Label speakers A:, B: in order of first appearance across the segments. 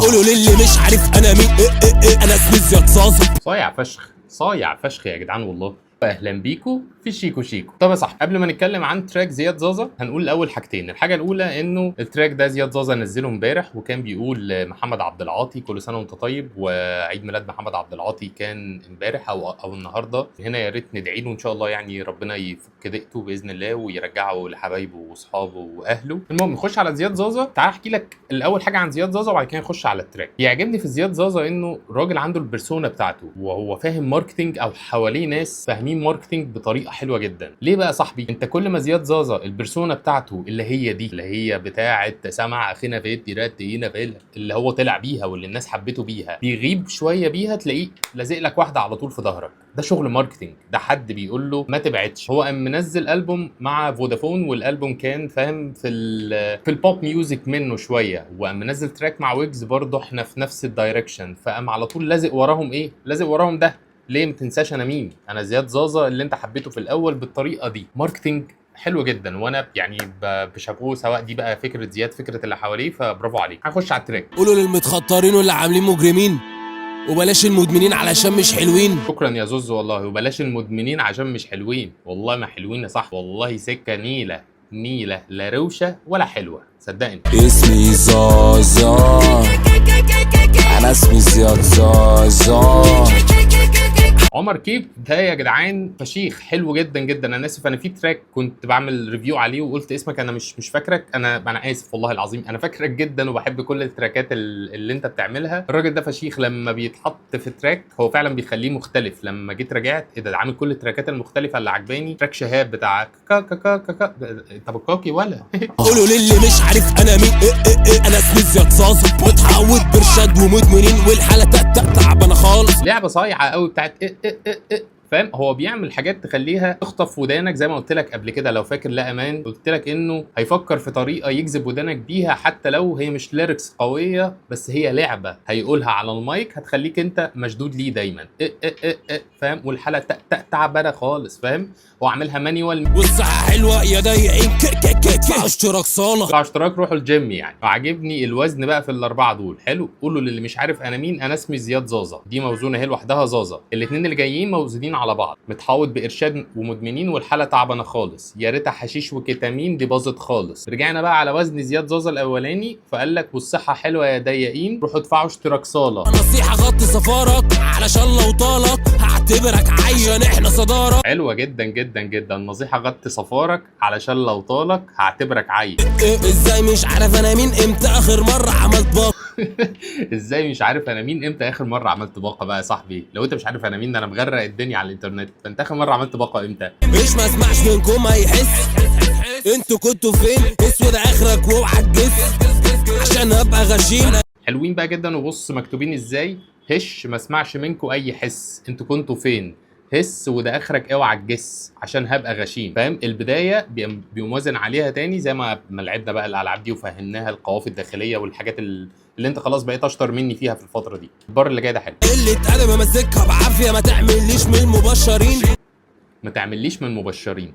A: قولوا للي مش عارف انا مين، إيه إيه إيه، انا اسمي زياد زازا.
B: صايع فشخ، صايع فشخ يا جدعان والله. اهلا بيكو في شيكو شيكو. طب يا صاحبي، قبل ما نتكلم عن track زياد زازا هنقول الاول حاجتين. الحاجة الاولى انه ال track ده زياد زازا نزله امبارح، وكان بيقول لمحمد عبد العاطي كل سنة وانت طيب، وعيد ميلاد محمد عبد العاطي كان امبارح او النهارده. هنا يا ريت ندعي له ان شاء الله، يعني ربنا يفك ضيقته باذن الله ويرجعه لحبايبه واصحابه واهله. المهم نخش على زياد زازا. تعال احكي لك الاول حاجة عن زياد زازا وبعد كده نخش على ال track. يعجبني في زياد زازا انه راجل عنده ال persona بتاعته، وهو فاهم marketing او حواليه ناس فاهمين marketing بطريقة حلوة جدا. ليه بقى يا صاحبي؟ انت كل ما زياد زازا ال persona بتاعته اللي هي دي، اللي هي بتاعه سمع اخينا في التيرات هنا في، اللي هو طلع بيها واللي الناس حبته بيها، بيغيب شوية بيها تلاقيه لازق لك واحدة على طول في ظهرك. ده شغل marketing، ده حد بيقول له ما تبعدش. هو قام منزل البوم مع فودافون، والالبوم كان فاهم في ال pop music منه شويه، وقام منزل track مع ويجز برضه احنا في نفس ال direction، فقام على طول لازق وراهم ايه؟ لازق وراهم ده. ليه؟ ما تنساش انا مين، انا زياد زازا اللي انت حبيته في الاول بالطريقة دي. marketing حلو جدا، وانا يعني بشابوه، سواء دي بقى فكرة زياد، فكرة اللي حواليه، فبرافو عليك. هنخش على ال track.
A: قولوا للمتخطرين واللي عاملين مجرمين، وبلاش المدمنين علشان مش حلوين.
B: شكرا يا زوز والله، وبلاش المدمنين عشان مش حلوين. والله ما حلوين يا صاحبي، والله سكة نيله نيله، لا روشه ولا حلوة صدقني.
A: اسمي زازا، انا اسمي زياد زازا.
B: عمر كيف ده يا جدعان فشيخ، حلو جدا جدا. انا اسف، انا في track كنت بعمل review عليه وقلت اسمك، انا مش فاكرك، انا اسف والله العظيم، انا فاكرك جدا وبحب كل التراكات اللي انت بتعملها. الراجل ده فشيخ، لما بيتحط في track هو فعلا بيخليه مختلف. لما جيت راجعت ايه ده، ده عامل كل التراكات المختلفة اللي عجباني. track شهاب بتاع كا كا كا كا كا، طب الكاكي ولا
A: قولوا للي مش عارف انا مين، إيه إيه إيه، انا اسمي زياد زازا، متحوط برشاد ومدمنين، والحالة تأتأ تعبانة خالص.
B: لعبه صايعه قوي بتاعت إيه إيه إيه إيه، فاهم؟ هو بيعمل حاجات تخليها تخطف ودانك، زي ما قلت لك قبل كده لو فاكر. لا امان، قلت لك انه هيفكر في طريقه يجذب ودانك بيها، حتى لو هي مش lyrics قوية، بس هي لعبه هيقولها على المايك هتخليك انت مشدود ليه دايما. إيه إيه إيه إيه، فاهم؟ والحالة تأ تأ تعبانة خالص، فاهم؟ هو عاملها manual.
A: والصحة حلوة يا ضايعين، ك ك ك ك اشتراك صاله.
B: ادفعوا اشتراك، روحوا الجيم يعني. وعاجبني الوزن بقى في الاربعة دول حلو. قولوا للي مش عارف انا مين، انا اسمي زياد زازا. دي موزونة هي لوحدها زازا، الاثنين اللي جايين موزونين على بعض. متحوط بارشاد ومدمنين والحالة تعبانة خالص، يا ريتها حشيش وكتامين، دي باظت خالص. رجعنا بقى على وزن زياد زازا الاولاني، فقال لك والصحة حلوة يا ضيقين، روحوا ادفعوا اشتراك صاله.
A: نصيحة غطي سفارك علشان لو طالك هعتبرك عيان، احنا صدارة.
B: حلوة جدا جدا جدا، نصيحة غطي صفارك علشان لو طالك هعتبرك عيل.
A: إيه ازاي مش عارف انا مين، امتى اخر مرة عملت باقة؟
B: ازاي مش عارف انا مين، امتى اخر مرة عملت باقه بقى يا صاحبي؟ لو انت مش عارف انا مين، انا مغرق الدنيا على الانترنت، فانت اخر مرة عملت باقه امتى؟
A: مش ما اسمعش منكم هيحس، انتوا كنتوا فين؟ اسود اخرك واوعى تجس عشان ابقى غشيم.
B: حلوين بقى جدا. وبص مكتوبين ازاي، هش ما اسمعش منكم اي حس، انتوا كنتوا فين؟ هس وده اخرك اوعى تجس عشان هبقى غشيم، فاهم؟ البداية بيقوم وازن عليها تاني، زي ما لعبنا بقى الالعاب دي وفهمناها القوافي الداخلية والحاجات اللي انت خلاص بقيت اشطر مني فيها في الفترة دي. البار اللي جاي ده حلو.
A: قلة ادب ماسكها بعافية، ما تعمليش من المبشرين.
B: ما تعمليش من مبشرين.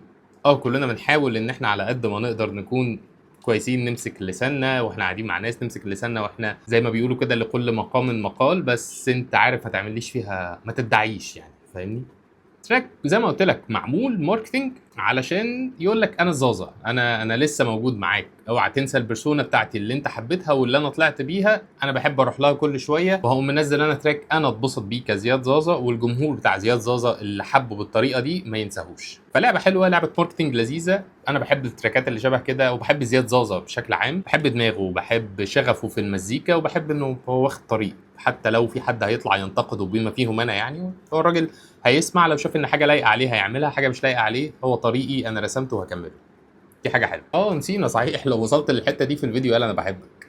B: كلنا بنحاول ان احنا على قد ما نقدر نكون كويسين، نمسك لساننا واحنا قاعدين مع ناس، نمسك لساننا واحنا زي ما بيقولوا كده لكل مقام مقال، بس انت عارف ما تعمليش فيها، ما تدعيش يعني، فاهمني؟ track زي ما قلت لك معمول marketing علشان يقول لك انا زازا، انا لسه موجود معاك، اوعى تنسى ال persona بتاعتي اللي انت حبيتها واللي انا طلعت بيها، انا بحب اروح لها كل شوية، وهقوم منزل انا track انا اتبسط بيه كزياد زازا، والجمهور بتاع زياد زازا اللي حبه بالطريقة دي ما ينساهوش. فلعبه حلوة، لعبه marketing لذيذة. انا بحب التراكات اللي شبه كده، وبحب زياد زازا بشكل عام، بحب دماغه وبحب شغفه في المزيكا، وبحب انه هو واخد طريق، حتى لو في حد هيطلع ينتقده بما فيهم انا يعني، هو الراجل هيسمع، لو شاف ان حاجة لايقة عليه هيعملها، حاجة مش لايقة عليه هو طريقي انا رسمته وهكمله. دي حاجة حلوة. نسينا صحيح، لو وصلت للحتة دي في الفيديو قال انا بحبك.